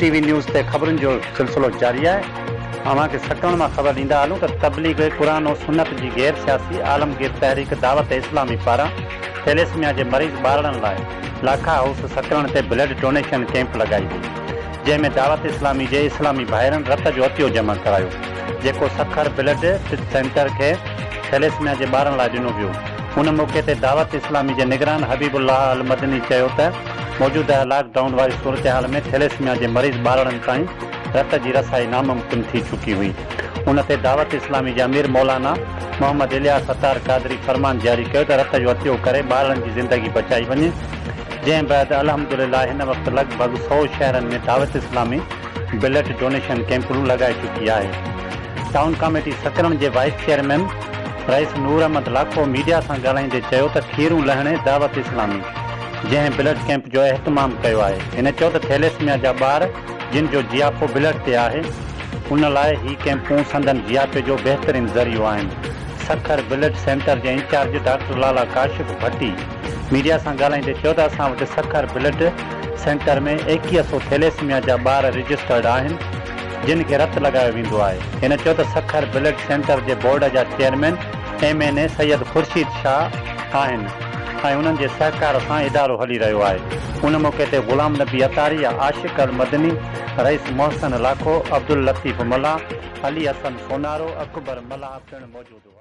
ٽي V news تي خبرن جو سلسلو جاري آهي. اوهان کي سڪرنڊ مان خبر ڏيندا هلون ته تبليغ قرآن و سنت جي غير سياسي عالمگير تحريڪ دعوت اسلامي پاران ٿيليسميا جي مريض ٻارڙن لاء لاکا هائوس سڪرنڊ تي بلڊ ڊونيشن ڪئمپ لڳائي وئي جنهن ۾ دعوت اسلامي جي اسلامي ڀائرن رت جو عطيو جمع ڪرايو جيڪو سکر بلڊ سينٽر کي ٿيليسميا جي ٻارن لاء ڏنو ويو. ان موقعي تي دعوت اسلامي جي نگران حبيب الله المدني چيو ته موجوده لاڪ ڊائون واري صورتحال ۾ ٿيليسميا جي مريض ٻارڙن تائين رت جي رسائي ناممڪن ٿي چڪي هئي. ان تي دعوت اسلامي جي امير مولانا محمد الياس عطار قادري فرمان جاري ڪيو ته رت جو عطيو ڪري ٻارڙن جي زندگي بچائي وڃي جنهن بعد الحمدلله هن وقت لڳ ڀڳ سئو شهرن ۾ دعوت اسلامي بلڊ ڊونيشن ڪئمپون لڳائي چڪي آهي. ٽائون ڪاميٽي سڪرنڊ جي وائيس چيئرمين رئيس نور احمد لاکو ميڊيا سان ڳالهائيندي چيو ته کيرون لهڻي دعوت اسلامي جنهن بلڊ ڪئمپ جو اهتمام ڪيو آهي. هن چيو ته ٿيليسميا جا ٻار جن جو جياپو بلڊ تي آهي ان لاء هي ڪئمپون سندن جياپي جو بهترين ذريعو آهن. سکر بلڊ سينٽر جي incharge doctor Lala Kashif Bhatti media سان ڳالهائيندي چيو ته اسان وٽ سکر بلڊ سينٽر ۾ 21 سو ٿيليسميا جا ٻار رجسٽرڊ آهن جن کي رت لڳايو ويندو آهي. هن چيو ته سکر بلڊ سينٽر جي بورڊ جا chairman M N A Syed Khurshid Shah آهن ۽ انهن جي سهڪار سان ادارو هلي رهيو آهي. ان موقعي تي غلام نبي عطاري، عاشق المدني، رئيس محسن لاکو، عبداللطيف ملاح، علي حسن سونارو، اڪبر ملاح پڻ موجود هئا.